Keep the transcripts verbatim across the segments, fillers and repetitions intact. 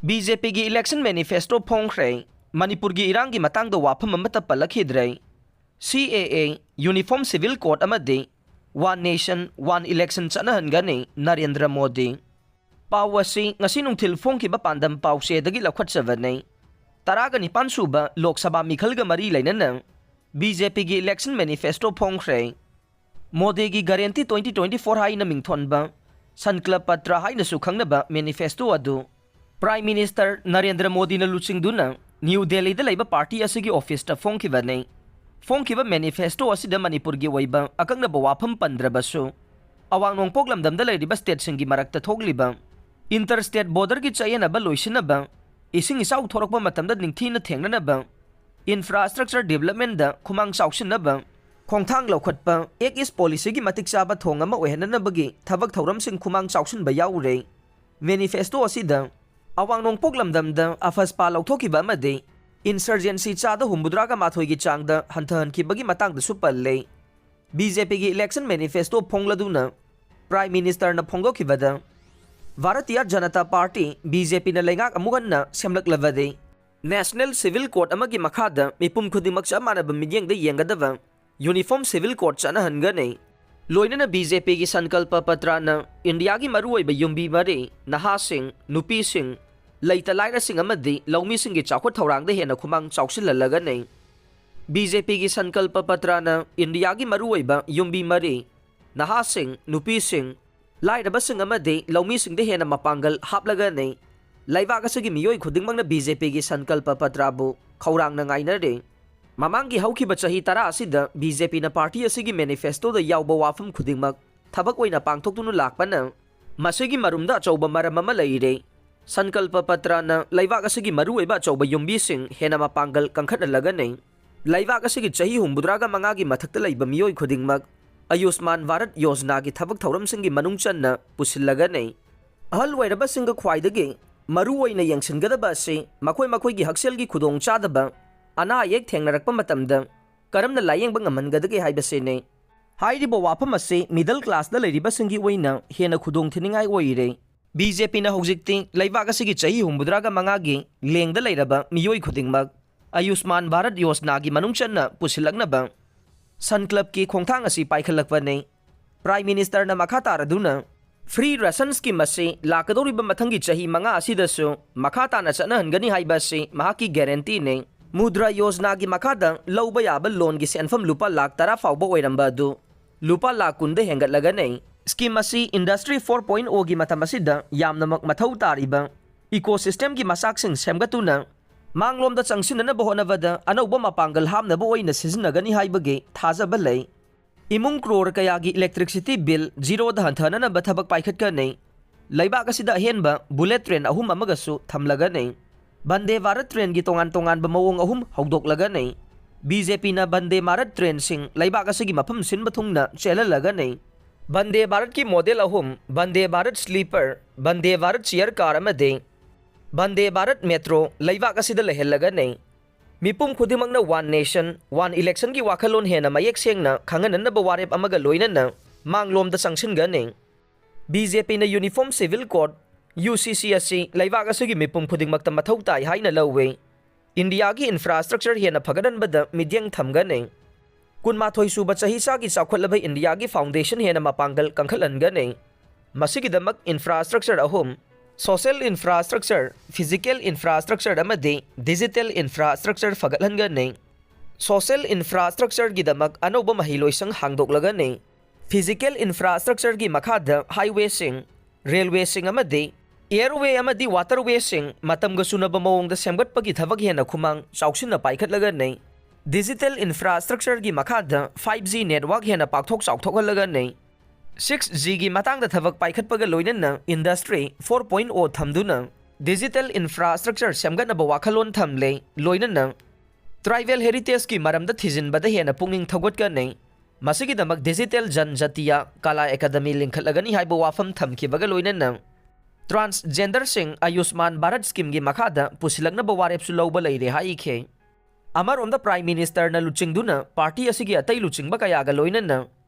B J ꯄꯤꯒꯤ election manifesto ꯐꯣꯡꯈ꯭ꯔꯦ꯫ ꯃꯅꯤꯄꯨꯔꯒꯤ ꯏꯔꯥꯡꯒꯤ ꯃꯇꯥꯡꯗ ꯋꯥꯐꯝ ꯑꯃꯠꯇ ꯄꯜꯂꯛꯈꯤꯗ꯭ꯔꯦ꯫ C A A, Uniform Civil Code ꯑꯃꯗꯤ One Nation, One Election ꯆꯠꯅꯍꯟꯒꯅꯤ Narendra Modi. ꯄꯥꯎ ꯑꯁꯤ ꯉꯁꯤ ꯅꯨꯡꯊꯤꯜ ꯐꯣꯡꯈꯤꯕ ꯄꯥꯟꯗꯝ ꯄꯥꯎꯆꯦꯗꯒꯤ ꯂꯧꯈꯠꯆꯕꯅꯤ꯫ ꯇꯔꯥꯒ ꯅꯤꯄꯥꯟ ꯁꯨꯕ ꯂꯣꯛ ꯁꯚꯥ ꯃꯤꯈꯜꯒ ꯃꯔꯤ ꯂꯩꯅꯅ ꯕꯤ ꯖꯦ ꯄꯤꯒꯤ election manifesto ꯐꯣꯡꯈ꯭ꯔꯦ꯫ ꯃꯣꯗꯤꯒꯤ Guarantee twenty twenty-four ꯍꯥꯏꯅ ꯃꯤꯡꯊꯣꯟꯕ ꯁꯟꯀꯜꯄ ꯄꯇ꯭ꯔ ꯍꯥꯏꯅꯁꯨ ꯈꯪꯅꯕ manifesto ꯑꯗꯨ Prime Minister ꯅꯔꯦꯟꯗ꯭ꯔ ꯃꯣꯗꯤꯅ ꯂꯨꯆꯤꯡꯗꯨꯅ ꯅ꯭ꯌꯨ ꯗꯦꯜꯂꯤꯗ ꯂꯩꯕ party ꯑꯁꯤꯒꯤ officeꯇ ꯐꯣꯡꯈꯤꯕꯅꯤ꯫ ꯐꯣꯡꯈꯤꯕ manifesto ꯑꯁꯤꯗ ꯃꯅꯤꯄꯨꯔꯒꯤ ꯑꯣꯏꯕ ꯑꯀꯛꯅꯕ ꯋꯥꯐꯝ ꯄꯟꯗ꯭ꯔꯕꯁꯨ, ꯑꯋꯥꯡ ꯅꯣꯡꯄꯣꯛ ꯂꯝꯗꯝꯗ ꯂꯩꯔꯤꯕ stateꯁꯤꯡꯒꯤ ꯃꯔꯛꯇ ꯊꯣꯛꯂꯤꯕ inter state borderꯒꯤ ꯆꯌꯦꯠꯅꯕ ꯂꯣꯏꯁꯤꯟꯅꯕ, ꯏꯁꯤꯡ ꯏꯆꯥꯎ ꯊꯣꯔꯛꯄ ꯃꯇꯝꯗ ꯅꯤꯡꯊꯤꯅ ꯊꯦꯡꯅꯅꯕ, infrastructure developmentꯗ ꯈꯨꯃꯥꯡ ꯆꯥꯎꯁꯤꯟꯅꯕ, ꯈꯣꯡꯊꯥꯡ ꯂꯧꯈꯠꯄ, Act East policyꯒꯤ ꯃꯇꯤꯛ ꯆꯥꯕ ꯊꯣꯡ ꯑꯃ ꯑꯣꯏꯍꯟꯅꯅꯕꯒꯤ ꯊꯕꯛ ꯊꯧꯔꯝꯁꯤꯡ ꯈꯨꯃꯥꯡ ꯆꯥꯎꯁꯤꯟꯕ ꯌꯥꯎꯔꯦ꯫ Manifesto ꯑꯁꯤꯗ ꯑꯋꯥꯡ ꯅꯣꯡꯄꯣꯛ ꯂꯝꯗꯝꯗ AFSPA ꯂꯧꯊꯣꯛꯈꯤꯕ ꯑꯃꯗꯤ insurgency ꯆꯥꯗ ꯍꯨꯝꯐꯨꯇꯔꯥꯒ ꯃꯥꯊꯣꯏꯒꯤ ꯆꯥꯡꯗ ꯍꯟꯊꯍꯟꯈꯤꯕꯒꯤ ꯃꯇꯥꯡꯗꯁꯨ ꯄꯜꯂꯦ꯫ ꯕꯤ ꯖꯦ ꯄꯤꯒꯤ election manifesto ꯐꯣꯡꯂꯗꯨꯅ Prime Ministerꯅ ꯐꯣꯡꯗꯣꯛꯈꯤꯕꯗ, Bharatiya Janata party, B J Pꯅ ꯂꯩꯉꯥꯛ ꯑꯃꯨꯛ ꯍꯟꯅ ꯁꯦꯝꯂꯛꯂꯕꯗꯤ National Civil Code ꯑꯃꯒꯤ ꯃꯈꯥꯗ ꯃꯤꯄꯨꯝ ꯈꯨꯗꯤꯡꯃꯛ ꯆꯞ ꯃꯥꯟꯅꯕ ꯃꯤꯠꯌꯦꯡꯗ ꯌꯦꯡꯒꯗꯕ Uniform Civil Code ꯆꯠꯅꯍꯟꯒꯅꯤ꯫ ꯂꯣꯏꯅꯅ ꯕꯤ ꯖꯦ ꯄꯤꯒꯤ ꯁꯟꯀꯜꯄ ꯄꯇ꯭ꯔꯅ ꯏꯟꯗꯤꯌꯥꯒꯤ ꯃꯔꯨꯑꯣꯏꯕ ꯌꯨꯝꯕꯤ ꯃꯔꯤ, ꯅꯍꯥꯁꯤꯡ, ꯅꯨꯄꯤꯁꯤꯡ, ꯂꯩꯇ ꯂꯥꯏꯔꯁꯤꯡ ꯑꯃꯗꯤ ꯂꯧꯃꯤꯁꯤꯡꯒꯤ ꯆꯥꯎꯈꯠ ꯊꯧꯔꯥꯡꯗ ꯍꯦꯟꯅ ꯈꯨꯃꯥꯡ ꯆꯥꯎꯁꯤꯜꯍꯜꯂꯒꯅꯤ꯫ ꯕꯤ ꯖꯦ ꯄꯤꯒꯤ ꯁꯟꯀꯜꯄ ꯄꯇ꯭ꯔꯅ ꯏꯟꯗꯤꯌꯥꯒꯤ ꯃꯔꯨꯑꯣꯏꯕ ꯌꯨꯝꯕꯤ ꯃꯔꯤ, ꯅꯍꯥꯁꯤꯡ, ꯅꯨꯄꯤꯁꯤꯡ, ꯂꯥꯏꯔꯕꯁꯤꯡ ꯑꯃꯗꯤ ꯂꯧꯃꯤꯁꯤꯡꯗ ꯍꯦꯟꯅ ꯃꯄꯥꯡꯒꯜ ꯍꯥꯞꯂꯒꯅꯤ꯫ ꯂꯩꯕꯥꯛ ꯑꯁꯤꯒꯤ ꯃꯤꯑꯣꯏ ꯈꯨꯗꯤꯡꯃꯛꯅ ꯕꯤ ꯖꯦ ꯄꯤꯒꯤ ꯁꯟꯀꯜꯄ ꯄꯇ꯭ꯔꯕꯨ ꯈꯧꯔꯥꯡꯅ ꯉꯥꯏꯅꯔꯤ꯫ ꯃꯃꯥꯡꯒꯤ ꯍꯧꯈꯤꯕ ꯆꯍꯤ ꯇꯔꯥ ꯑꯁꯤꯗ ꯕꯤ ꯖꯦ ꯄꯤꯅ ꯄꯥꯔꯇꯤ ꯑꯁꯤꯒꯤ manifestoꯗ ꯌꯥꯎꯕ ꯋꯥꯐꯝ ꯈꯨꯗꯤꯡꯃꯛ ꯊꯕꯛ ꯑꯣꯏꯅ ꯄꯥꯡꯊꯣꯛꯇꯨꯅ ꯂꯥꯛꯄꯅ ꯃꯁꯤꯒꯤ ꯃꯔꯨꯝꯗ ꯑꯆꯧꯕ ꯃꯔꯝ ꯑꯃ ꯂꯩꯔꯦ꯫ ꯁꯟꯀꯜꯄ ꯄꯇ꯭ꯔꯅ ꯂꯩꯕꯥꯛ ꯑꯁꯤꯒꯤ ꯃꯔꯨꯑꯣꯏꯕ ꯑꯆꯧꯕ ꯌꯨꯝꯕꯤꯁꯤꯡ ꯍꯦꯟꯅ ꯃꯄꯥꯡꯒꯜ ꯀꯟꯈꯠꯍꯜꯂꯒꯅꯤ꯫ ꯂꯩꯕꯥꯛ ꯑꯁꯤꯒꯤ ꯆꯍꯤ ꯍꯨꯝꯐꯨꯇꯔꯥꯒ ꯃꯉꯥꯒꯤ ꯃꯊꯛꯇ ꯂꯩꯕ ꯃꯤꯑꯣꯏ ꯈꯨꯗꯤꯡꯃꯛ ꯑꯌꯨꯁꯃꯥꯟ ꯚꯥꯔꯠ ꯌꯣꯖꯅꯥꯒꯤ ꯊꯕꯛ ꯊꯧꯔꯝꯁꯤꯡꯒꯤ ꯃꯅꯨꯡ ꯆꯟꯅ ꯄꯨꯁꯤꯜꯂꯒꯅꯤ꯫ ꯑꯍꯜ ꯑꯣꯏꯔꯕꯁꯤꯡꯒ ꯈ꯭ꯋꯥꯏꯗꯒꯤ ꯃꯔꯨ ꯑꯣꯏꯅ ꯌꯦꯡꯁꯤꯟꯒꯗꯕ ꯑꯁꯤ ꯃꯈꯣꯏ ꯃꯈꯣꯏꯒꯤ ꯍꯛꯁꯦꯜꯒꯤ ꯈꯨꯗꯣꯡꯆꯥꯗꯕ, ꯑꯅꯥ ꯑꯌꯦꯛ ꯊꯦꯡꯅꯔꯛꯄ ꯃꯇꯝꯗ ꯀꯔꯝꯅ ꯂꯥꯌꯦꯡꯕ ꯉꯝꯍꯟꯒꯗꯒꯦ ꯍꯥꯏꯕꯁꯤꯅꯤ꯫ ꯍꯥꯏꯔꯤꯕ ꯋꯥꯐꯝ ꯑꯁꯤ middle classꯇ ꯂꯩꯔꯤꯕꯁꯤꯡꯒꯤ ꯑꯣꯏꯅ ꯍꯦꯟꯅ ꯈꯨꯗꯣꯡꯊꯤꯅꯤꯡꯉꯥꯏ ꯑꯣꯏꯔꯦ꯫ ꯕꯤ ꯖꯦ ꯄꯤꯅ ꯍꯧꯖꯤꯛꯇꯤ ꯂꯩꯕꯥꯛ ꯑꯁꯤꯒꯤ ꯆꯍꯤ ꯍꯨꯝꯐꯨꯇꯔꯥꯒ ꯃꯉꯥꯒꯤ ꯂꯦꯡꯗ ꯂꯩꯔꯕ ꯃꯤꯑꯣꯏ ꯈꯨꯗꯤꯡꯃꯛ ꯑꯌꯨꯁꯃꯥꯟ ꯚꯥꯔꯠ ꯌꯣꯖꯅꯥꯒꯤ ꯃꯅꯨꯡ ꯆꯟꯅ ꯄꯨꯁꯤꯜꯂꯛꯅꯕ ꯁꯟꯀꯜꯞꯀꯤ ꯈꯣꯡꯊꯥꯡ ꯑꯁꯤ ꯄꯥꯏꯈꯠꯂꯛꯄꯅꯤ꯫ ꯄ꯭ꯔꯥꯏꯝ ꯃꯤꯅꯤꯁꯇꯔꯅ ꯃꯈꯥ ꯇꯥꯔꯗꯨꯅ, ꯐ꯭ꯔꯤ ꯔꯦꯁꯟ ꯁ꯭ꯀꯤꯝ ꯑꯁꯤ ꯂꯥꯛꯀꯗꯧꯔꯤꯕ ꯃꯊꯪꯒꯤ ꯆꯍꯤ ꯃꯉꯥ ꯑꯁꯤꯗꯁꯨ ꯃꯈꯥ ꯇꯥꯅ ꯆꯠꯅꯍꯟꯒꯅꯤ ꯍꯥꯏꯕ ꯑꯁꯤ ꯃꯍꯥꯛꯀꯤ ꯒꯦꯔꯦꯟꯇꯤꯅꯤ꯫ ꯃꯨꯗ꯭ꯔꯥ ꯌꯣꯖꯅꯥꯒꯤ ꯃꯈꯥꯗ ꯂꯧꯕ ꯌꯥꯕ ꯂꯣꯟꯒꯤ ꯁꯦꯟꯐꯝ ꯂꯨꯄꯥ ꯂꯥꯈ ꯇꯔꯥ ꯐꯥꯎꯕ ꯑꯣꯏꯔꯝꯕ ꯑꯗꯨ ꯂꯨꯄꯥ ꯂꯥꯈ ꯀꯨꯟꯗ ꯍꯦꯟꯒꯠꯂꯒꯅꯤ꯫ ꯁ꯭ꯀꯤꯝ ꯑꯁꯤ ꯏꯟꯗꯁꯇ꯭ꯔꯤ ꯐꯣꯔ ꯄꯣꯏꯟ ꯑꯣꯒꯤ ꯃꯇꯝ ꯑꯁꯤꯗ ꯌꯥꯝꯅꯃꯛ ꯃꯊꯧ ꯇꯥꯔꯤꯕ ꯏꯀꯣꯁꯤꯁꯇꯦꯝꯒꯤ ꯃꯆꯥꯛꯁꯤꯡ ꯁꯦꯝꯒꯠꯇꯨꯅ ꯃꯥꯡꯂꯣꯝꯗ ꯆꯪꯁꯤꯟꯅꯅꯕ ꯍꯣꯠꯅꯕꯗ ꯑꯅꯧꯕ ꯃꯄꯥꯡꯒꯜ ꯍꯥꯞꯅꯕ ꯑꯣꯏꯅ ꯁꯤꯖꯤꯟꯅꯒꯅꯤ ꯍꯥꯏꯕꯒꯤ ꯊꯥꯖꯕ ꯂꯩ꯫ ꯏꯃꯨꯡ ꯀ꯭ꯔꯣꯔ ꯀꯌꯥꯒꯤ ꯏꯂꯦꯛꯇ꯭ꯔꯤꯛꯁꯤꯇꯤ ꯕꯤꯜ ꯖꯤꯔꯣꯗ ꯍꯟꯊꯅꯅꯕ ꯊꯕꯛ ꯄꯥꯏꯈꯠꯀꯅꯤ꯫ ꯂꯩꯕꯥꯛ ꯑꯁꯤꯗ ꯑꯍꯦꯟꯕ ꯕꯨꯂꯦꯠ ꯇ꯭ꯔꯦꯟ ꯑꯍꯨꯝ ꯑꯃꯒꯁꯨ ꯊꯝꯂꯒꯅꯤ꯫ ꯚꯟꯗꯦ ꯚꯥꯔꯠ ꯇ꯭ꯔꯦꯟꯒꯤ ꯇꯣꯉꯥꯟ ꯇꯣꯉꯥꯟꯕ ꯃꯑꯣꯡ ꯑꯍꯨꯝ ꯍꯧꯗꯣꯛꯂꯒꯅꯤ꯫ ꯕꯤ ꯖꯦ ꯄꯤꯅ ꯚꯟꯗꯦ ꯚꯥꯔꯠ ꯇ꯭ꯔꯦꯟꯁꯤꯡ ꯂꯩꯕꯥꯛ ꯑꯁꯤꯒꯤ ꯃꯐꯝ ꯁꯤꯟꯕ ꯊꯨꯡꯅ ꯆꯦꯜꯍꯜꯂꯒꯅꯤ꯫ ꯚꯟꯗꯦ ꯚꯥꯔꯠꯀꯤ ꯃꯣꯗꯦꯜ ꯑꯍꯨꯝ, ꯚꯟꯗꯦ ꯚꯥꯔꯠ ꯁ꯭ꯂꯤꯄꯔ, ꯚꯟꯗꯦ ꯚꯥꯔꯠ ꯆꯤꯌꯔ ꯀꯥꯔ ꯑꯃꯗꯤ ꯚꯟꯗꯦ ꯚꯥꯔꯠ ꯃꯦꯇ꯭ꯔꯣ ꯂꯩꯕꯥꯛ ꯑꯁꯤꯗ ꯂꯩꯍꯜꯂꯒꯅꯤ꯫ ꯃꯤꯄꯨꯝ ꯈꯨꯗꯤꯡꯃꯛꯅ ꯋꯥꯟ ꯅꯦꯁꯟ, ꯋꯥꯟ ꯏꯂꯦꯛꯁꯟꯒꯤ ꯋꯥꯈꯜꯂꯣꯟ ꯍꯦꯟꯅ ꯃꯌꯦꯛ ꯁꯦꯡꯅ ꯈꯪꯍꯟꯅꯅꯕ ꯋꯥꯔꯦꯞ ꯑꯃꯒ ꯂꯣꯏꯅꯅ ꯃꯥꯡꯂꯣꯝꯗ ꯆꯪꯁꯤꯟꯒꯅꯤ꯫ ꯕꯤ ꯖꯦ ꯄꯤꯅ uniform civil code, U C C, ꯑꯁꯤ ꯂꯩꯕꯥꯛ ꯑꯁꯤꯒꯤ ꯃꯤꯄꯨꯝ ꯈꯨꯗꯤꯡꯃꯛꯇ ꯃꯊꯧ ꯇꯥꯏ ꯍꯥꯏꯅ ꯂꯧꯏ꯫ ꯏꯟꯗꯤꯌꯥꯒꯤ ꯏꯟꯐ꯭ꯔꯥꯁ꯭ꯇ꯭ꯔꯛꯆꯔ ꯍꯦꯟꯅ ꯐꯒꯠꯍꯟꯕꯗ ꯃꯤꯠꯌꯦꯡ ꯊꯝꯒꯅꯤ꯫ ꯀꯨꯟꯃꯥꯊꯣꯏ ꯁꯨꯕ ꯆꯍꯤꯆꯥꯒꯤ ꯆꯥꯎꯈꯠꯂꯕ ꯏꯟꯗꯤꯌꯥꯒꯤ ꯐꯥꯎꯟꯗꯦꯁꯟ ꯍꯦꯟꯅ ꯃꯄꯥꯡꯒꯜ ꯀꯟꯈꯠꯍꯟꯒꯅꯤ꯫ ꯃꯁꯤꯒꯤꯗꯃꯛ ꯏꯟꯐ꯭ꯔꯥꯁ꯭ꯇ꯭ꯔꯛꯆꯔ ꯑꯍꯨꯝ, ꯁꯣꯁꯤꯌꯦꯜ ꯏꯟꯐ꯭ꯔꯥꯁ꯭ꯇ꯭ꯔꯛꯆꯔ, ꯐꯤꯖꯤꯀꯦꯜ ꯏꯟꯐ꯭ꯔꯥꯁ꯭ꯇ꯭ꯔꯛꯆꯔ ꯑꯃꯗꯤ ꯗꯤꯖꯤꯇꯦꯜ ꯏꯟꯐ꯭ꯔꯥꯁ꯭ꯇ꯭ꯔꯛꯆꯔ ꯐꯒꯠꯍꯟꯒꯅꯤ꯫ ꯁꯣꯁꯤꯌꯦꯜ ꯏꯟꯐ꯭ꯔꯥꯁ꯭ꯇ꯭ꯔꯛꯆꯔꯒꯤꯗꯃꯛ ꯑꯅꯧꯕ ꯃꯍꯩꯂꯣꯏꯁꯪ ꯍꯥꯡꯗꯣꯛꯂꯒꯅꯤ꯫ ꯐꯤꯖꯤꯀꯦꯜ ꯏꯟꯐ꯭ꯔꯥꯁ꯭ꯇ꯭ꯔꯛꯆꯔꯒꯤ ꯃꯈꯥꯗ ꯍꯥꯏꯋꯦꯁꯤꯡ, ꯔꯦꯜꯋꯦꯁꯤꯡ ꯑꯃꯗꯤ ꯑꯦꯌꯔꯋꯦ ꯑꯃꯗꯤ ꯋꯥꯇꯔꯋꯦꯁꯤꯡ ꯃꯇꯝꯒ ꯆꯨꯅꯕ ꯃꯑꯣꯡꯗ ꯁꯦꯝꯒꯠꯄꯒꯤ ꯊꯕꯛ ꯍꯦꯟꯅ ꯈꯨꯃꯥꯡ ꯆꯥꯎꯁꯤꯟꯅ ꯄꯥꯏꯈꯠꯂꯒꯅꯤ꯫ ꯗꯤꯖꯤꯇꯦꯜ ꯏꯟꯐ꯭ꯔꯥꯁ꯭ꯇ꯭ꯔꯛꯆꯔꯒꯤ ꯃꯈꯥꯗ ꯐꯥꯏꯚ ꯖꯤ ꯅꯦꯠꯋꯥꯔꯛ ꯍꯦꯟꯅ ꯄꯥꯛꯊꯣꯛ ꯆꯥꯎꯊꯣꯛꯍꯜꯂꯒꯅꯤ꯫ ꯁꯤꯛꯁ ꯖꯤꯒꯤ ꯃꯇꯥꯡꯗ ꯊꯕꯛ ꯄꯥꯏꯈꯠꯄꯒ ꯂꯣꯏꯅꯅ ꯏꯟꯗꯁꯇ꯭ꯔꯤ ꯐꯣꯔ ꯄꯣꯏꯟ ꯑꯣ ꯊꯝꯗꯨꯅ ꯗꯤꯖꯤꯇꯦꯜ ꯏꯟꯐ꯭ꯔꯥꯁ꯭ꯇ꯭ꯔꯛꯆꯔ ꯁꯦꯝꯒꯠꯅꯕ ꯋꯥꯈꯜꯂꯣꯟ ꯊꯝꯂꯦ꯫ ꯂꯣꯏꯅꯅ ꯇ꯭ꯔꯥꯏꯕꯦꯜ ꯍꯦꯔꯤꯇꯦꯖꯀꯤ ꯃꯔꯝꯗ ꯊꯤꯖꯤꯟꯕꯗ ꯍꯦꯟꯅ ꯄꯨꯛꯅꯤꯡ ꯊꯧꯒꯠꯀꯅꯤ꯫ ꯃꯁꯤꯒꯤꯗꯃꯛ ꯗꯤꯖꯤꯇꯦꯜ ꯖꯟ ꯖꯇꯤꯌꯥ ꯀꯂꯥ ꯑꯦꯀꯥꯗꯃꯤ ꯂꯤꯡꯈꯠꯂꯒꯅꯤ ꯍꯥꯏꯕ ꯋꯥꯐꯝ ꯊꯝꯈꯤꯕꯒ ꯂꯣꯏꯅꯅ ꯇ꯭ꯔꯥꯟꯁꯖꯦꯟꯗꯔꯁꯤꯡ ꯑꯌꯨꯁꯃꯥꯟ ꯚꯥꯔꯠ ꯁ꯭ꯀꯤꯝꯒꯤ ꯃꯈꯥꯗ ꯄꯨꯁꯤꯜꯂꯛꯅꯕ ꯋꯥꯔꯦꯞꯁꯨ ꯂꯧꯕ ꯂꯩꯔꯦ ꯍꯥꯏꯈꯤ꯫ ꯑꯃꯔꯣꯝꯗ ꯄ꯭ꯔꯥꯏꯝ ꯃꯤꯅꯤꯁꯇꯔꯅ ꯂꯨꯆꯤꯡꯗꯨꯅ ꯄꯥꯔꯇꯤ ꯑꯁꯤꯒꯤ ꯑꯇꯩ ꯂꯨꯆꯤꯡꯕ ꯀꯌꯥꯒ ꯂꯣꯏꯅꯅ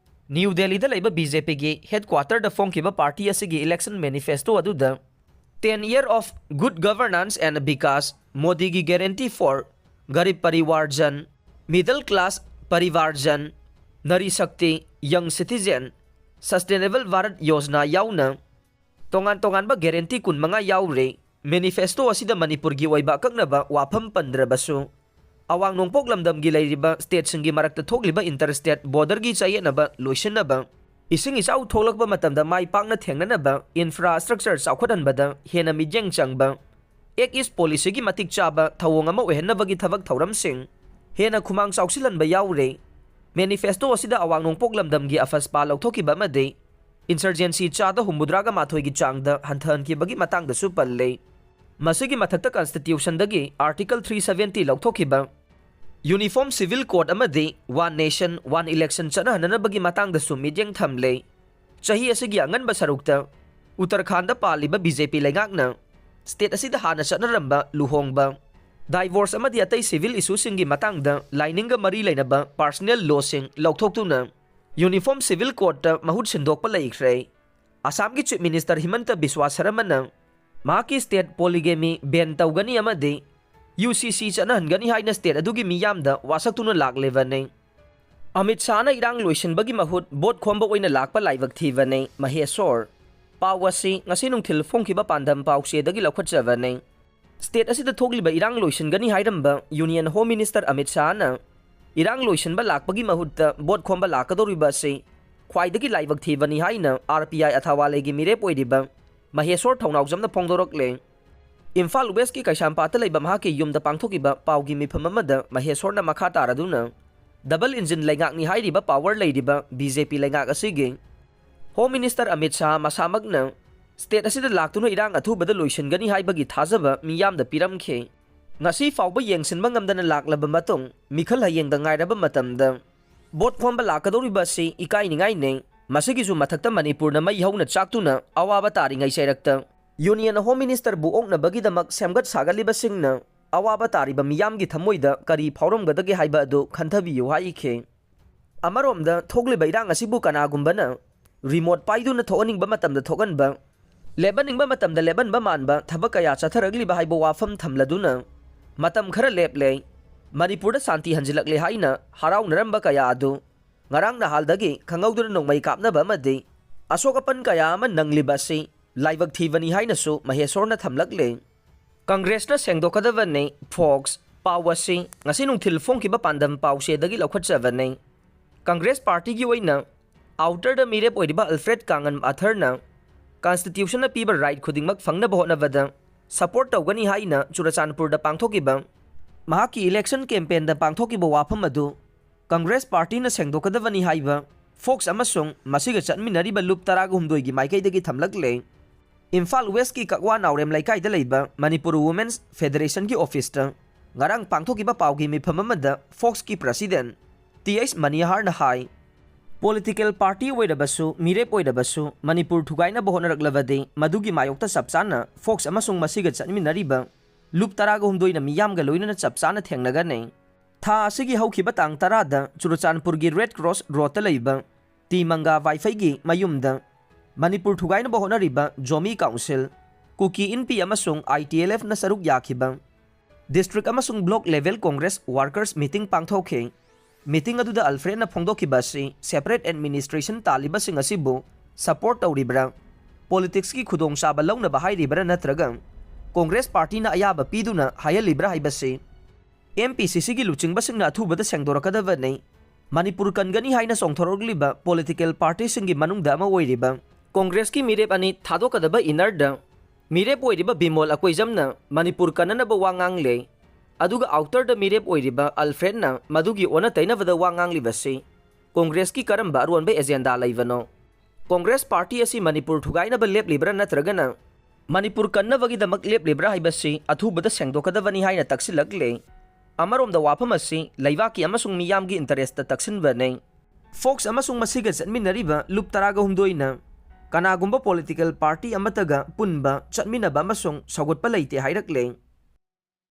ꯅ꯭ꯌꯨ ꯗꯦꯜꯂꯤꯗ ꯂꯩꯕ ꯕꯤ ꯖꯦ ꯄꯤꯒꯤ ꯍꯦꯗꯀ꯭ꯋꯥꯇꯔꯗ ꯐꯣꯡꯈꯤꯕ ꯄꯥꯔꯇꯤ ꯑꯁꯤꯒꯤ ꯏꯂꯦꯛꯁꯟ ꯃꯦꯅꯤꯐꯦꯁꯇꯣ ꯑꯗꯨꯗ ten year of good governance and Vikas, ꯃꯣꯗꯤꯒꯤ guarantee for Garib ꯄꯔꯤꯋꯥꯔ Jan, middle class ꯄꯔꯤꯋꯥꯔ ꯖꯟ, ꯅꯔꯤ ꯁꯛꯇꯤ, young citizen, sustainable Bharat Yojana ꯌꯥꯎꯅ ꯇꯣꯉꯥꯟ ꯇꯣꯉꯥꯟꯕ guarantee ꯀꯨꯟꯃꯉꯥ ꯌꯥꯎꯔꯦ꯫ ꯃꯦꯅꯤꯐꯦꯁꯇꯣ ꯑꯁꯤꯗ ꯃꯅꯤꯄꯨꯔꯒꯤ ꯑꯣꯏꯕ ꯑꯀꯛꯅꯕ ꯋꯥꯐꯝ ꯄꯟꯗ꯭ꯔꯕꯁꯨ, ꯑꯋꯥꯡ ꯅꯣꯡꯄꯣꯛ ꯂꯝꯗꯝꯒꯤ ꯂꯩꯔꯤꯕ ꯁ꯭ꯇꯦꯠꯁꯤꯡꯒꯤ ꯃꯔꯛꯇ ꯊꯣꯛꯂꯤꯕ ꯏꯟꯇꯔ ꯁ꯭ꯇꯦꯠ ꯕꯣꯔꯗꯔꯒꯤ ꯆꯌꯦꯠꯅꯕ ꯂꯣꯏꯁꯤꯟꯅꯕ, ꯏꯁꯤꯡ ꯏꯆꯥꯎ ꯊꯣꯛꯂꯛꯄ ꯃꯇꯝꯗ ꯃꯥꯏ ꯄꯥꯛꯅ ꯊꯦꯡꯅꯅꯕ ꯏꯟꯐ꯭ꯔꯥꯁ꯭ꯇ꯭ꯔꯛꯆꯔ ꯆꯥꯎꯈꯠꯍꯟꯕꯗ ꯍꯦꯟꯅ ꯃꯤꯠꯌꯦꯡ ꯆꯪꯕ, ꯑꯦꯛ ꯏꯁ ꯄꯣꯂꯤꯁꯤꯒꯤ ꯃꯇꯤꯛ ꯆꯥꯕ ꯊꯧꯑꯣꯡ ꯑꯃ ꯑꯣꯏꯍꯟꯅꯕꯒꯤ ꯊꯕꯛ ꯊꯧꯔꯝꯁꯤꯡ ꯍꯦꯟꯅ ꯈꯨꯃꯥꯡ ꯆꯥꯎꯁꯤꯜꯍꯟꯕ ꯌꯥꯎꯔꯦ꯫ ꯃꯦꯅꯤꯐꯦꯁꯇꯣ ꯑꯁꯤꯗ ꯑꯋꯥꯡ ꯅꯣꯡꯄꯣꯛ ꯂꯝꯗꯝꯒꯤ ꯑꯐꯁꯄꯥ ꯂꯧꯊꯣꯛꯈꯤꯕ ꯑꯃꯗꯤ ꯏꯟꯁꯔꯖꯦꯟꯁꯤ ꯆꯥꯗ ꯍꯨꯝꯐꯨꯇꯔꯥꯒ ꯃꯥꯊꯣꯏꯒꯤ ꯆꯥꯡꯗ ꯍꯟꯊꯍꯟꯈꯤꯕꯒꯤ ꯃꯇꯥꯡꯗꯁꯨ ꯄꯜꯂꯤ꯫ ꯃꯁꯤꯒꯤ ꯃꯊꯛꯇ ꯀꯟꯁꯇꯤꯇ꯭ꯌꯨꯁꯟꯗꯒꯤ ꯑꯥꯔꯇꯤꯀꯜ three seventy ꯂꯧꯊꯣꯛꯈꯤꯕ, ꯌꯨꯅꯤꯐꯣꯔꯝ ꯁꯤꯚꯤꯜ ꯀꯣꯗ ꯑꯃꯗꯤ ꯋꯥꯟ ꯅꯦꯁꯟ ꯋꯥꯟ ꯏꯂꯦꯛꯁꯟ ꯆꯠꯅꯍꯟꯅꯅꯕꯒꯤ ꯃꯇꯥꯡꯗꯁꯨ ꯃꯤꯠꯌꯦꯡ ꯊꯝꯂꯦ꯫ ꯆꯍꯤ ꯑꯁꯤꯒꯤ ꯑꯉꯟꯕ ꯁꯔꯨꯛꯇ ꯎꯠꯇꯔꯈꯥꯟꯗ ꯄꯥꯜꯂꯤꯕ ꯕꯤ ꯖꯦ ꯄꯤ ꯂꯩꯉꯥꯛꯅ ꯁ꯭ꯇꯦꯠ ꯑꯁꯤꯗ ꯍꯥꯟꯅ ꯆꯠꯅꯔꯝꯕ ꯂꯨꯍꯣꯡꯕ, ꯗꯥꯏꯚꯣꯔꯁ ꯑꯃꯗꯤ ꯑꯇꯩ ꯁꯤꯚꯤꯜ ꯏꯁꯨꯁꯤꯡꯒꯤ ꯃꯇꯥꯡꯗ ꯂꯥꯏꯅꯤꯡꯒ ꯃꯔꯤ ꯂꯩꯅꯕ ꯄꯥꯔꯁꯅꯦꯜ ꯂꯣꯁꯤꯡ ꯂꯧꯊꯣꯛꯇꯨꯅ ꯌꯨꯅꯤꯐꯣꯔꯝ ꯁꯤꯚꯤꯜ ꯀꯣꯗꯇ ꯃꯍꯨꯠ ꯁꯤꯟꯗꯣꯛꯄ ꯂꯩꯈ꯭ꯔꯦ꯫ ꯑꯁꯥꯝꯒꯤ ꯆꯤꯐ ꯃꯤꯅꯤꯁꯇꯔ ꯍꯤꯃꯟꯇ ꯕꯤꯁ꯭ꯋꯥ ꯁꯔꯃꯅ ꯃꯍꯥꯛꯀꯤ ꯁ꯭ꯇꯦꯠ ꯄꯣꯂꯤꯒꯦꯃꯤ ꯕꯦꯟ ꯇꯧꯒꯅꯤ ꯑꯃꯗꯤ ꯌꯨ ꯁꯤ ꯁꯤ ꯆꯠꯅꯍꯟꯒꯅꯤ ꯍꯥꯏꯅ ꯁ꯭ꯇꯦꯠ ꯑꯗꯨꯒꯤ ꯃꯤꯌꯥꯝꯗ ꯋꯥꯁꯛꯇꯨꯅ ꯂꯥꯛꯂꯤꯕꯅꯤ꯫ ꯑꯃꯤꯠ ꯁꯥꯍꯅ ꯏꯔꯥꯡ ꯂꯣꯏꯁꯤꯟꯕꯒꯤ ꯃꯍꯨꯠ ꯚꯣꯠ ꯈꯣꯝꯕ ꯑꯣꯏꯅ ꯂꯥꯛꯄ ꯂꯥꯏꯕꯛ ꯊꯤꯕꯅꯤ, ꯃꯍꯦꯁꯣꯔ꯫ ꯄꯥꯎ ꯑꯁꯤ ꯉꯁꯤ ꯅꯨꯡꯊꯤꯜ ꯐꯣꯡꯈꯤꯕ ꯄꯥꯟꯗꯝ ꯄꯥꯎꯆꯦꯗꯒꯤ ꯂꯧꯈꯠꯆꯕꯅꯤ꯫ ꯁ꯭ꯇꯦꯠ ꯑꯁꯤꯗ ꯊꯣꯛꯂꯤꯕ ꯏꯔꯥꯡ ꯂꯣꯏꯁꯤꯟꯒꯅꯤ ꯍꯥꯏꯔꯝꯕ ꯌꯨꯅꯤꯌꯟ ꯍꯣꯝ ꯃꯤꯅꯤꯁꯇꯔ ꯑꯃꯤꯠ ꯁꯥꯍꯅ ꯏꯔꯥꯡ ꯂꯣꯏꯁꯤꯟꯕ ꯂꯥꯛꯄꯒꯤ ꯃꯍꯨꯠꯇ ꯚꯣꯠ ꯈꯣꯝꯕ ꯂꯥꯛꯀꯗꯧꯔꯤꯕ ꯑꯁꯤ ꯈ꯭ꯋꯥꯏꯗꯒꯤ ꯂꯥꯏꯕꯛ ꯊꯤꯕꯅꯤ ꯍꯥꯏꯅ ꯑꯥꯔ ꯄꯤ ꯑꯥꯏ ꯑꯊꯥꯋꯥꯂꯦꯒꯤ ꯃꯤꯔꯦꯞ ꯑꯣꯏꯔꯤꯕ ꯃꯍꯦꯁꯣꯔ ꯊꯧꯅꯥꯎꯖꯝꯅ ꯐꯣꯡꯗꯣꯔꯛꯂꯦ꯫ ꯏꯝꯐꯥꯜ ꯋꯦꯁꯀꯤ ꯀꯩꯁꯥꯝꯄꯥꯠꯇ ꯂꯩꯕ ꯃꯍꯥꯛꯀꯤ ꯌꯨꯝꯗ ꯄꯥꯡꯊꯣꯛꯈꯤꯕ ꯄꯥꯎꯒꯤ ꯃꯤꯐꯝ ꯑꯃꯗ ꯃꯍꯦꯁꯣꯔꯅ ꯃꯈꯥ ꯇꯥꯔꯗꯨꯅ, ꯗꯕꯜ ꯏꯟꯖꯤꯟ ꯂꯩꯉꯥꯛꯅꯤ ꯍꯥꯏꯔꯤꯕ ꯄꯥꯋꯔ ꯂꯩꯔꯤꯕ ꯕꯤ ꯖꯦ ꯄꯤ ꯂꯩꯉꯥꯛ ꯑꯁꯤꯒꯤ ꯍꯣꯝ ꯃꯤꯅꯤꯁꯇꯔ ꯑꯃꯤꯠ ꯁꯥꯍ ꯃꯁꯥꯃꯛꯅ ꯁ꯭ꯇꯦꯠ ꯑꯁꯤꯗ ꯂꯥꯛꯇꯨꯅ ꯏꯔꯥꯡ ꯑꯊꯨꯕꯗ ꯂꯣꯏꯁꯤꯟꯒꯅꯤ ꯍꯥꯏꯕꯒꯤ ꯊꯥꯖꯕ ꯃꯤꯌꯥꯝꯗ ꯄꯤꯔꯝꯈꯤ꯫ ꯉꯁꯤ ꯐꯥꯎꯕ ꯌꯦꯡꯁꯤꯟꯕ ꯉꯝꯗꯅ ꯂꯥꯛꯂꯕ ꯃꯇꯨꯡ, ꯃꯤꯈꯜ ꯍꯌꯦꯡꯗ ꯉꯥꯏꯔꯕ ꯃꯇꯝꯗ, ꯚꯣꯠ ꯈꯣꯝꯕ ꯂꯥꯛꯀꯗꯧꯔꯤꯕ ꯑꯁꯤ ꯏꯀꯥꯏꯅꯤꯡꯉꯥꯏꯅꯤ꯫ ꯃꯁꯤꯒꯤꯁꯨ ꯃꯊꯛꯇ ꯃꯅꯤꯄꯨꯔꯅ ꯃꯩ ꯍꯧꯅ ꯆꯥꯛꯇꯨꯅ ꯑꯋꯥꯕ ꯇꯥꯔꯤꯉꯩ ꯆꯩꯔꯛꯇ ꯌꯨꯅꯤꯌꯟ ꯍꯣꯝ ꯃꯤꯅꯤꯁꯇꯔꯕꯨ ꯑꯣꯛꯅꯕꯒꯤꯗꯃꯛ ꯁꯦꯝꯒꯠ ꯁꯥꯒꯠꯂꯤꯕꯁꯤꯡꯅ ꯑꯋꯥꯕ ꯇꯥꯔꯤꯕ ꯃꯤꯌꯥꯝꯒꯤ ꯊꯃꯣꯏꯗ ꯀꯔꯤ ꯐꯥꯎꯔꯝꯒꯗꯒꯦ ꯍꯥꯏꯕ ꯑꯗꯨ ꯈꯟꯊꯕꯤꯌꯨ ꯍꯥꯏꯈꯤ꯫ ꯑꯃꯔꯣꯝꯗ ꯊꯣꯛꯂꯤꯕ ꯏꯔꯥꯡ ꯑꯁꯤꯕꯨ ꯀꯅꯥꯒꯨꯝꯕꯅ ꯔꯤꯃꯣꯠ ꯄꯥꯏꯗꯨꯅ ꯊꯣꯛꯍꯟꯅꯤꯡꯕ ꯃꯇꯝꯗ ꯊꯣꯛꯍꯟꯕ, ꯂꯦꯞꯍꯟꯅꯤꯡꯕ ꯃꯇꯝꯗ ꯂꯦꯞꯍꯟꯕ ꯃꯥꯟꯕ ꯊꯕꯛ ꯀꯌꯥ ꯆꯠꯊꯔꯛꯂꯤꯕ ꯍꯥꯏꯕ ꯋꯥꯐꯝ ꯊꯝꯂꯗꯨꯅ, ꯃꯇꯝ ꯈꯔ ꯂꯦꯞꯂꯦ, ꯃꯅꯤꯄꯨꯔꯗ ꯁꯥꯟꯇꯤ ꯍꯟꯖꯤꯜꯂꯛꯂꯦ ꯍꯥꯏꯅ ꯍꯔꯥꯎꯅꯔꯝꯕ ꯀꯌꯥ ꯑꯗꯨ ꯉꯔꯥꯡ ꯅꯍꯥꯜꯗꯒꯤ ꯈꯪꯍꯧꯗꯅ ꯅꯣꯡꯃꯩ ꯀꯥꯞꯅꯕ ꯑꯃꯗꯤ ꯑꯁꯣꯛ ꯑꯄꯟ ꯀꯌꯥ ꯑꯃ ꯅꯪꯂꯤꯕ ꯑꯁꯤ ꯂꯥꯏꯕꯛ ꯊꯤꯕꯅꯤ ꯍꯥꯏꯅꯁꯨ ꯃꯍꯦꯁꯣꯔꯅ ꯊꯝꯂꯛꯂꯦ꯫ ꯀꯪꯒ꯭ꯔꯦꯁꯅ ꯁꯦꯡꯗꯣꯛꯀꯗꯕꯅꯤ, ꯐꯣꯛꯁ꯫ ꯄꯥꯎ ꯑꯁꯤ ꯉꯁꯤ ꯅꯨꯡꯊꯤꯜ ꯐꯣꯡꯈꯤꯕ ꯄꯥꯟꯗꯝ ꯄꯥꯎꯆꯦꯗꯒꯤ ꯂꯧꯈꯠꯆꯕꯅꯤ꯫ ꯀꯪꯒ꯭ꯔꯦꯁ ꯄꯥꯔꯇꯤꯒꯤ ꯑꯣꯏꯅ ꯑꯥꯎꯇꯔꯗ ꯃꯤꯔꯦꯞ ꯑꯣꯏꯔꯤꯕ ꯑꯜꯐ꯭ꯔꯦꯗ ꯀꯥꯉꯟ ꯑꯊꯔꯅ ꯀꯟꯁꯇꯤꯇ꯭ꯌꯨꯁꯟꯅ ꯄꯤꯕ ꯔꯥꯏꯠ ꯈꯨꯗꯤꯡꯃꯛ ꯐꯪꯅꯕ ꯍꯣꯠꯅꯕꯗ ꯁꯄꯣꯔꯠ ꯇꯧꯒꯅꯤ ꯍꯥꯏꯅ ꯆꯨꯔꯆꯥꯟꯄꯨꯔꯗ ꯄꯥꯡꯊꯣꯛꯈꯤꯕ ꯃꯍꯥꯛꯀꯤ ꯏꯂꯦꯛꯁꯟ ꯀꯦꯝꯄꯦꯟꯗ ꯄꯥꯡꯊꯣꯛꯈꯤꯕ ꯋꯥꯐꯝ ꯑꯗꯨ ꯀꯪꯒ꯭ꯔꯦꯁ ꯄꯥꯔꯇꯤꯅ ꯁꯦꯡꯗꯣꯛꯀꯗꯕꯅꯤ ꯍꯥꯏꯕ ꯐꯣꯛꯁ ꯑꯃꯁꯨꯡ ꯃꯁꯤꯒ ꯆꯠꯃꯤꯟꯅꯔꯤꯕ ꯂꯨꯞ ꯇꯔꯥꯒ ꯍꯨꯝꯗꯣꯏꯒꯤ ꯃꯥꯏꯀꯩꯗꯒꯤ ꯊꯝꯂꯛꯂꯦ꯫ ꯏꯝꯐꯥꯜ ꯋꯦꯁꯀꯤ ꯀꯛꯋꯥ ꯅꯥꯎꯔꯦꯝ ꯂꯩꯀꯥꯏꯗ ꯂꯩꯕ ꯃꯅꯤꯄꯨꯔ ꯋꯨꯃꯦꯟꯁ ꯐꯦꯗꯔꯦꯁꯟꯒꯤ ꯑꯣꯐꯤꯁꯇ ꯉꯔꯥꯡ ꯄꯥꯡꯊꯣꯛꯈꯤꯕ ꯄꯥꯎꯒꯤ ꯃꯤꯐꯝ ꯑꯃꯗ ꯐꯣꯛꯁꯀꯤ ꯄ꯭ꯔꯁꯤꯗꯦꯟ ꯇꯤ ꯑꯩꯆ ꯃꯅꯤꯍꯥꯔꯅ ꯍꯥꯏ, ꯄꯣꯂꯤꯇꯤꯀꯦꯜ ꯄꯥꯔꯇꯤ ꯑꯣꯏꯔꯕꯁꯨ, ꯃꯤꯔꯦꯞ ꯑꯣꯏꯔꯕꯁꯨ, ꯃꯅꯤꯄꯨꯔ ꯊꯨꯒꯥꯏꯅꯕ ꯍꯣꯠꯅꯔꯛꯂꯕꯗꯤ ꯃꯗꯨꯒꯤ ꯃꯥꯌꯣꯛꯇ ꯆꯞ ꯆꯥꯅ ꯐꯣꯛꯁ ꯑꯃꯁꯨꯡ ꯃꯁꯤꯒ ꯆꯠꯃꯤꯟꯅꯔꯤꯕ ꯂꯨꯞ ꯇꯔꯥꯒ ꯍꯨꯝꯗꯣꯏꯅ ꯃꯤꯌꯥꯝꯒ ꯂꯣꯏꯅꯅ ꯆꯞ ꯆꯥꯅ ꯊꯦꯡꯅꯒꯅꯤ꯫ ꯊꯥ ꯑꯁꯤꯒꯤ ꯍꯧꯈꯤꯕ ꯇꯥꯡ ꯇꯔꯥꯗ ꯆꯨꯔꯆꯥꯟꯄꯨꯔꯒꯤ ꯔꯦꯗ ꯀ꯭ꯔꯣꯁ ꯔꯣꯗꯇ ꯂꯩꯕ ꯇꯤ ꯃꯪꯒꯥ ꯋꯥꯏꯐꯩꯒꯤ ꯃꯌꯨꯝꯗ ꯃꯅꯤꯄꯨꯔ ꯊꯨꯒꯥꯏꯅꯕ ꯍꯣꯠꯅꯔꯤꯕ ꯖꯣꯃꯤ ꯀꯥꯎꯟꯁꯤꯜ, ꯀꯨꯀꯤ ꯏꯟꯄꯤ ꯑꯃꯁꯨꯡ ꯑꯥꯏ ꯇꯤ ꯑꯦꯜ ꯑꯦꯐꯅ ꯁꯔꯨꯛ ꯌꯥꯈꯤꯕ ꯗꯤꯁꯇ꯭ꯔꯤꯛ ꯑꯃꯁꯨꯡ block level Congress workers meeting ꯄꯥꯡꯊꯣꯛꯈꯤ꯫ ꯃꯤꯇꯤꯡ ꯑꯗꯨꯗ ꯑꯜꯐ꯭ꯔꯦꯗꯅ ꯐꯣꯡꯗꯣꯛꯈꯤꯕ ꯑꯁꯤ ꯁꯦꯄꯔꯦꯠ ꯑꯦꯗꯃꯤꯅꯤꯁꯇ꯭ꯔꯦꯁꯟ ꯇꯥꯜꯂꯤꯕꯁꯤꯡ ꯑꯁꯤꯕꯨ ꯁꯄꯣꯔꯠ ꯇꯧꯔꯤꯕ꯭ꯔꯥ, ꯄꯣꯂꯤꯇꯤꯛꯁꯀꯤ ꯈꯨꯗꯣꯡꯆꯥꯕ ꯂꯧꯅꯕ ꯍꯥꯏꯔꯤꯕ꯭ꯔꯥ ꯅꯠꯇ꯭ꯔꯒ ꯀꯣꯡꯒ꯭ꯔꯦꯁ ꯄꯥꯔꯇꯤꯅ ꯑꯌꯥꯕ ꯄꯤꯗꯨꯅ ꯍꯥꯏꯍꯜꯂꯤꯕ꯭ꯔꯥ ꯍꯥꯏꯕꯁꯤ ꯑꯦꯝ ꯄꯤ ꯁꯤ ꯁꯤꯒꯤ ꯂꯨꯆꯤꯡꯕꯁꯤꯡꯅ ꯑꯊꯨꯕꯗ ꯁꯦꯡꯗꯣꯔꯛꯀꯗꯕꯅꯤ꯫ ꯃꯅꯤꯄꯨꯔ ꯀꯟꯒꯅꯤ ꯍꯥꯏꯅ ꯆꯣꯡꯊꯣꯔꯛꯂꯤꯕ ꯄꯣꯂꯤꯇꯤꯀꯦꯜ ꯄꯥꯔꯇꯤꯁꯤꯡꯒꯤ ꯃꯅꯨꯡꯗ ꯑꯃ ꯑꯣꯏꯔꯤꯕ ꯀꯣꯡꯒ꯭ꯔꯦꯁꯀꯤ ꯃꯤꯔꯦꯞ ꯑꯅꯤ ꯊꯥꯗꯣꯛꯀꯗꯕ ꯏꯅꯔꯗ ꯃꯤꯔꯦꯞ ꯑꯣꯏꯔꯤꯕ ꯕꯤꯃꯣꯜ ꯑꯀꯣꯏꯖꯝꯅ ꯃꯅꯤꯄꯨꯔ ꯀꯟꯅꯅꯕ ꯋꯥ ꯉꯥꯡꯂꯦ, ꯑꯗꯨꯒ ꯑꯥꯎꯇꯔꯗ ꯃꯤꯔꯦꯞ ꯑꯣꯏꯔꯤꯕ ꯑꯜꯐ꯭ꯔꯦꯗꯅ ꯃꯗꯨꯒꯤ ꯑꯣꯟꯅ ꯇꯩꯅꯕꯗ ꯋꯥ ꯉꯥꯡꯂꯤꯕꯁꯤ ꯀꯣꯡꯒ꯭ꯔꯦꯁꯀꯤ ꯀꯔꯝꯕ ꯑꯔꯣꯟꯕ ꯑꯦꯖꯦꯟꯗꯥ ꯂꯩꯕꯅꯣ? ꯀꯣꯡꯒ꯭ꯔꯦꯁ ꯄꯥꯔꯇꯤ ꯑꯁꯤ ꯃꯅꯤꯄꯨꯔ ꯊꯨꯒꯥꯏꯅꯕ ꯂꯦꯞꯂꯤꯕ꯭ꯔꯥ ꯅꯠꯇ꯭ꯔꯒꯅ ꯃꯅꯤꯄꯨꯔ ꯀꯟꯅꯕꯒꯤꯗꯃꯛ ꯂꯦꯞꯂꯤꯕ꯭ꯔꯥ ꯍꯥꯏꯕꯁꯤ ꯑꯊꯨꯕꯗ ꯁꯦꯡꯗꯣꯛꯀꯗꯕꯅꯤ ꯍꯥꯏꯅ ꯇꯛꯁꯤꯜꯂꯛꯂꯦ꯫ ꯑꯃꯔꯣꯝꯗ ꯋꯥꯐꯝ ꯑꯁꯤ ꯂꯩꯕꯥꯛꯀꯤ ꯑꯃꯁꯨꯡ ꯃꯤꯌꯥꯝꯒꯤ ꯏꯟꯇꯔꯦꯁꯇ ꯇꯛꯁꯤꯟꯕꯅꯤ꯫ ꯐꯣꯛꯁ ꯑꯃꯁꯨꯡ ꯃꯁꯤꯒ ꯆꯠꯃꯤꯟꯅꯔꯤꯕ ꯂꯨꯞ ꯇꯔꯥꯒ ꯍꯨꯝꯗꯣꯏꯅ ꯀꯅꯥꯒꯨꯝꯕ ꯄꯣꯂꯤꯇꯤꯀꯦꯜ ꯄꯥꯔꯇꯤ ꯑꯃꯠꯇꯒ ꯄꯨꯟꯕ, ꯆꯠꯃꯤꯟꯅꯕ ꯑꯃꯁꯨꯡ ꯁꯧꯒꯠꯄ ꯂꯩꯇꯦ ꯍꯥꯏꯔꯛꯂꯦ꯫